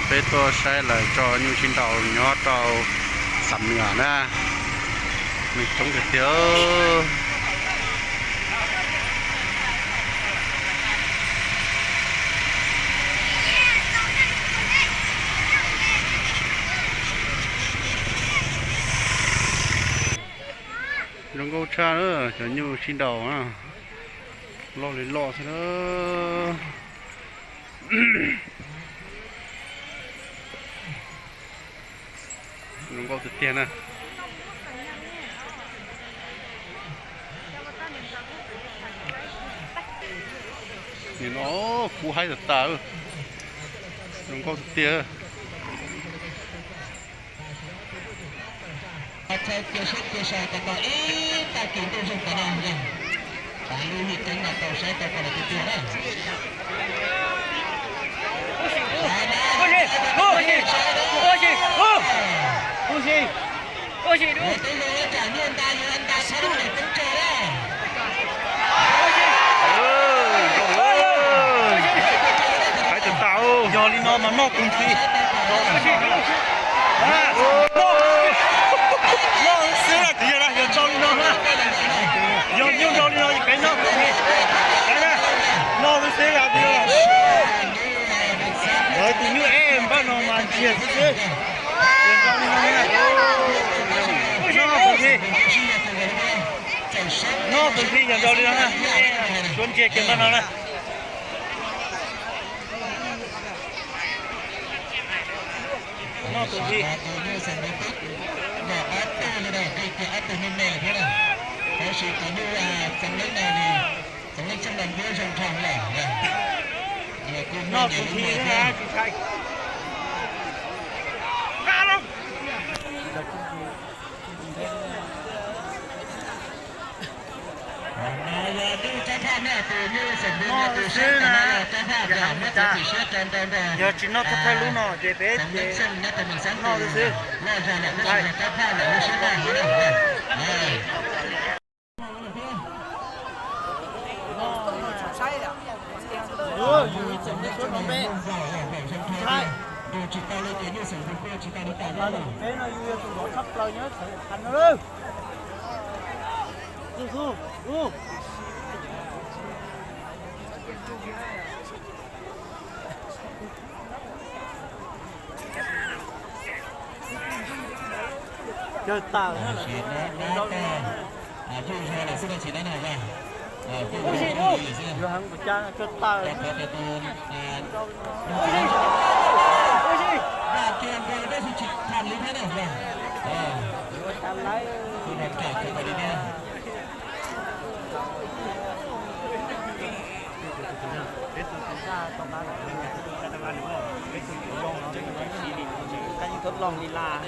Peb tuaj saib lawv tso nyuj sib nraus nyob rau Xam Nuas na, neeg coob tiag tiag. Zoo nkauj tshaj, cov nyuj sib nraus na, loj li loj xwb na. Zoo nkauj tiag tiag na. Nim no kub haib tas tas, zoo nkauj tiag tiag. Cia siab cia so tau ib tag kis ntuj zoo tas no, lub hwj teeb no tau saib tau koj los tiag tiag na. Haib tas tas, yog li no mas noj tus ntxhi. Noj xwb na, tsis yog na, yog nrau li no na. Yog nyuj nrau li no ces peb noj tus ntxhi. Noj xwb xwb na. Lawv tus nyuj eb npaj no mas ntsiag xwb xwb. Yog nrau li no na. Noj tus ntxhi. Noj tus ntxhi yog nrau li no na. Suab ntsiag kiag npaj no na. Noj tus ntxhi. Noj tus ntxhi na tsis tshai. Noj xwb na, yog tsis noj thawj thawj lub no ces peb ces noj xwb xwb. Cawg tawm. Yog heev kuv cas cawg tawm. Thaij li laj.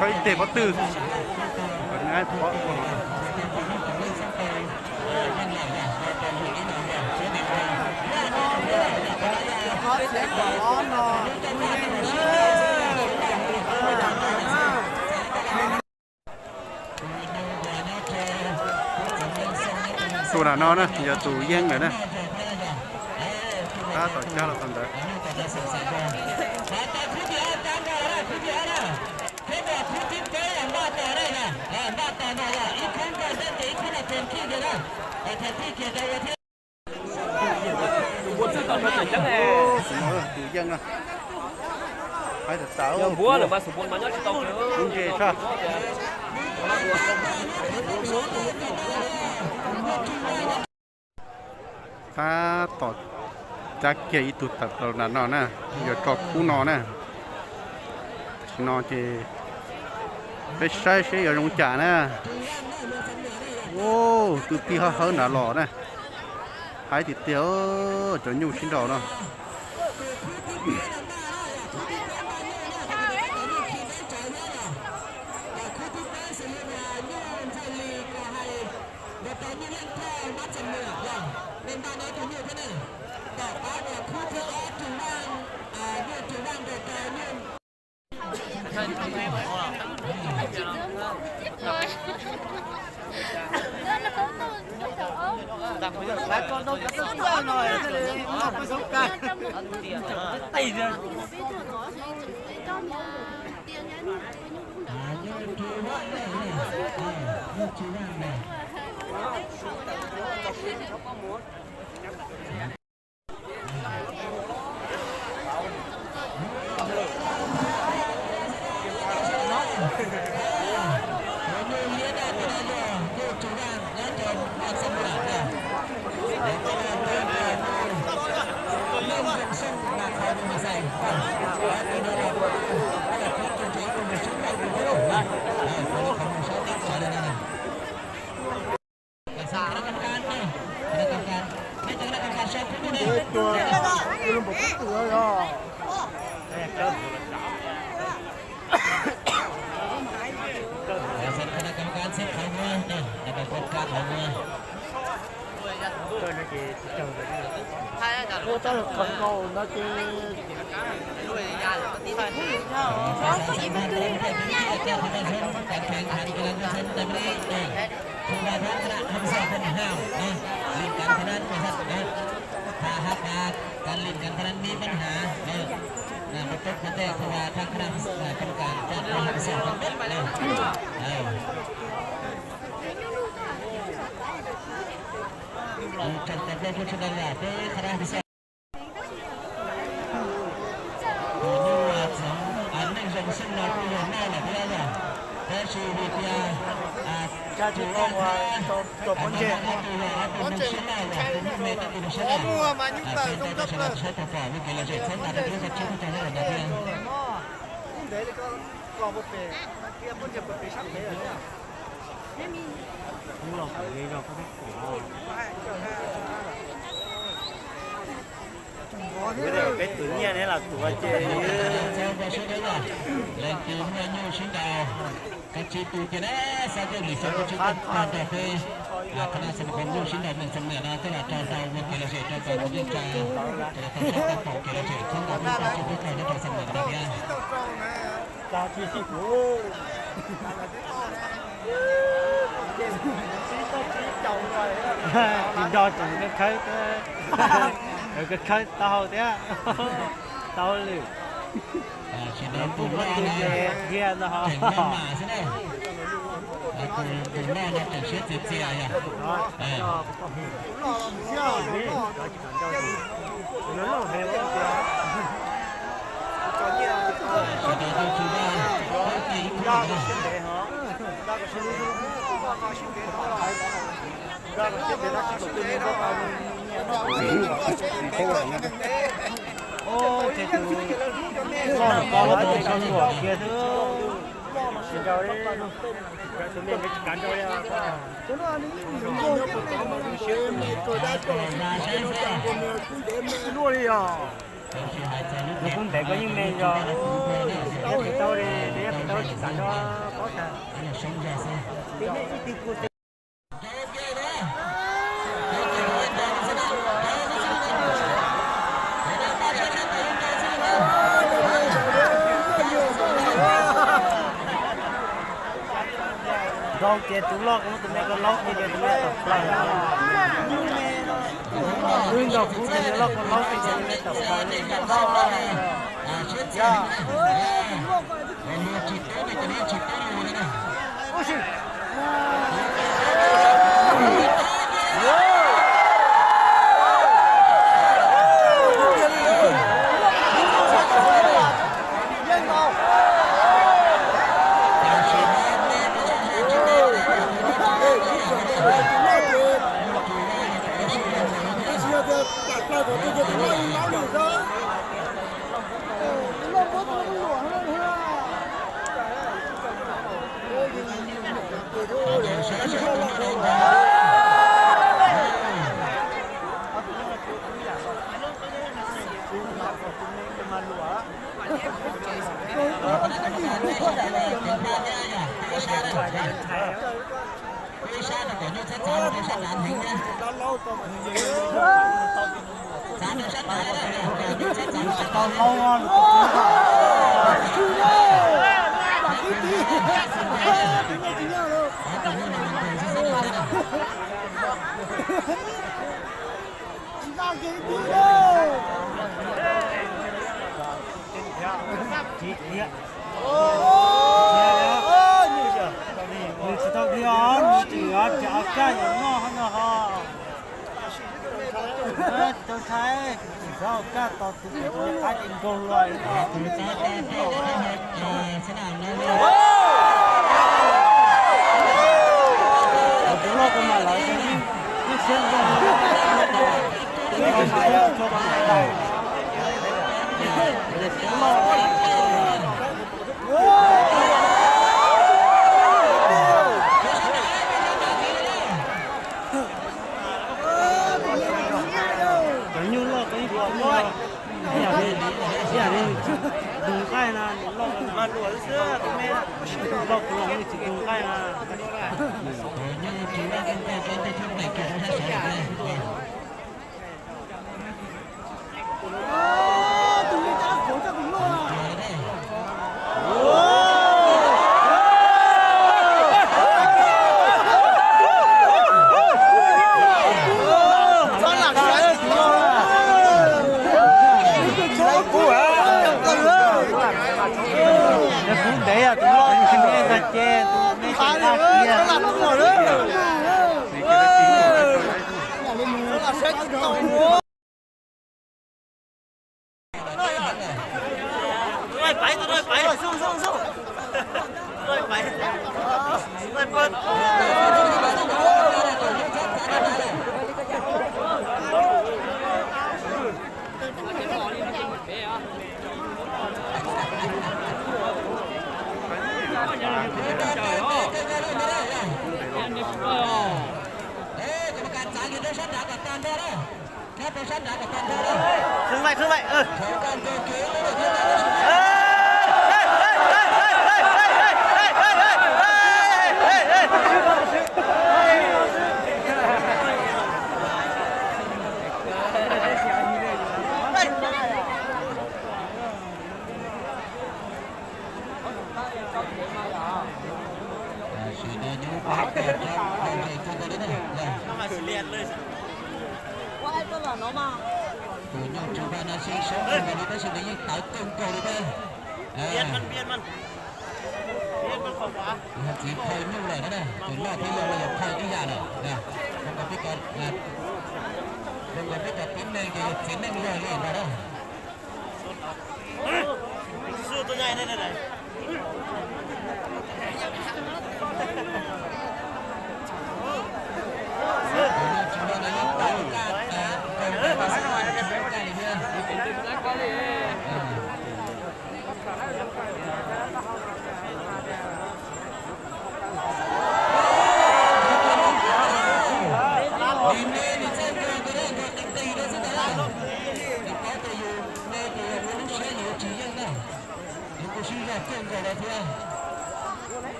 Tso ib teg pob tw. Tus nram no na yog tus yeej lawm na. Tab tom cab los tau ntawd. Tus yeej na, haib tas tas. Yog npuab lawm mas xus npuab mas nyob tsis tau. Ntse tshaj. Tab tom cab kiag ib tug tawm plaws nram no na, yuav tso khub no na. Tam sim no ces peb saib seb yuav zoo cas na. Ua, kwv tij hawb hawb nrad los na. Haib tiag tiag, cov nyuj sib nraus no. Tha hab tas, kas lin kas tha nan mib pab has, mas pab tub pab ntej tha vas thab khas, kam kas, tsa tha has xyom pab ntej. Tseem tas nplooj kuj tsis dag yam peb qhov dab has xyom. Tus nyuj txoov neej zoo xyooj no kuj yog noj lawm thiab yom, tab sis vim tias tus ua ntxhab, tus ua ntxhab tus yog ob tug neeg siab loj los tus nyuj me tab tus neeg siab loj, peb ntau tab sis no tsis tshua tau pom, vim kev lom zem txhawb nqa rau peb txhua txhua tus tau los ntawd thiab. Peb tus nyiaj ne los tuav ces. Leej twg muaj nyuj sib nraus, koj tsis tu tias ne, xav tias lwm xyoo koj tsis tau nrog peb, qhov no xav kom nyuj sib nraus neeg xeem Nyiam no thiaj los rau tau ua kev lom zem rau txhua tus neej tsa, tau saib tau pom kev lom zem txhawb nqa peb txhua tug tub rog nyob rau xeem Nyiam no thiab. Tsis nrog tseem koj khawb thiab, koj khawb tau thiab, tau lwm. Tus muaj tus ces qhia no ho. Tus loj no tseem siab txias txias yog. Ces tus loj no koj lub tus sab luam kiag xwb. Tsis nrau li, tus me ntev tsis kav nrau li. Luaj li os. Nws kuj ntev koj yeej me zog, ib tug tau li, ib tug tau tsis kav nrau paub tag. Nrau ces tus loj koj muab tus me koj laub kiag ces tus me tawm plaws. Wb nrog kuv tus me loj koj laub kiag ces tus me tawm plaws li. Nws tsis tau dhia os, nws tseem yuav rau kaj yuav noj no ho. Tsis tau ntshai, tsis tau kaj tau tus qab ces nkaug los. Tus loj tus mas lawv ib siab zoo li. Cov nyuj loj, cov nyuj loj, ib yam li tus nqaij na, loj, loj kuv los tsis tus nqaij na. Kub ntev, tus loj tsis me ntag ces tus me tsis nqa kiag. Khwv vaj, khwv vaj. Tus nyuj tsis vaj no sib sab kawg nkaus li tab sis nws yeej tawv kawg nkaus li thiab. Txiv phaj nyuj lawm na, tus loj thiab yau los yog phaj ib yam lawm. Zoo nkaus peb cov tib neeg ces yog txiv neej yog li ntag na.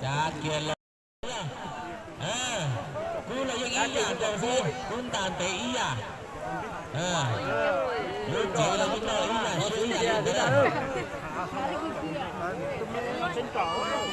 Cav kiag los, kub los yeej ib yam nkaus xwb, kub ntas ntev ib yam. Lub cev los yeej noj ib yam siab ib yam li ntawd.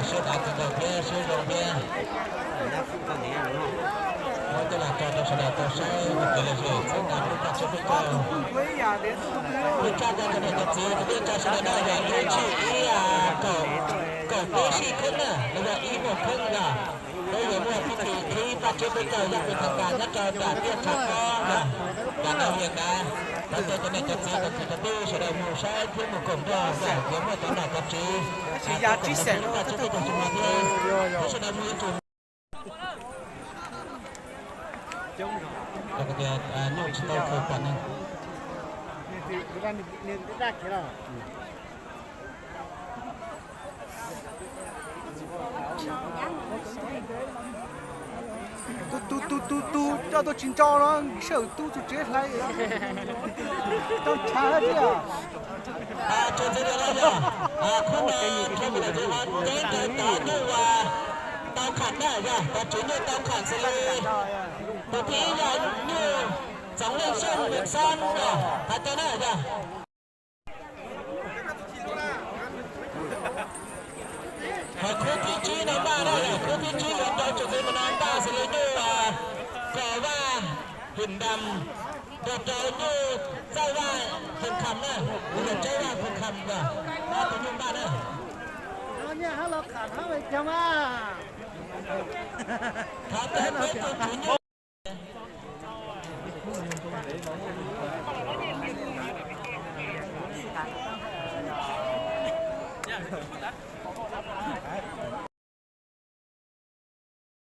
Sawv daws kawg nkaus thiab sawv zoo thiab. Muab coj los tso rau sawv daws tau saib ua kev lom zem txhua tus lub paj tsib peb caug. Kuv tsa cov niam cov txiv kwv tij neej tsa sawv daws na, yog ib tsib ib kaum, kaum peb sij kheeb na, los yog ib moos kheeb na, peb yuav muaj pib tis qhib paj tsib peb caug yog pib thaj kas nyob rau nram tiaj tshav pob na, nram Naj Vias Nkav. Thov caw cov niam cov txiv cov kwv cov tij sawv daws mus saib thiab mus koom nrog, yuav muaj cov nom cov tswv koom nrog lub paj tsib peb caug tsis muaj thiab, thov sawv daws mus yuav tsum. Nyuj tsis tau khaws pom ne. Tus, tus, tus, tus, tus coj tuaj tsis ntso no, sawv tub txog tsev hlais. Tau tshav thiab. Tso ntxiv lawm los yog, khub no, khub no ces ho ceeb rau cov nyuj uas tau kham na, yog cov tswv nyuj tau kham xws li tus thib ib yog nyuj Txoov Leej Xyooj Mus Xab no, hais tau na yog. Ho khub thib tsib no npaj na, khub thib tsib yuav rau tsoom fwv mus no npaj xws li nyuj Kom Vaj Hwm Nram nrog rau nyuj Txawj Vaj Hwm Kham na, nyuj Txawj Vaj Hwm Kham yog ob tug nyuj npaj na. Thov caw peb tus tswv nyuj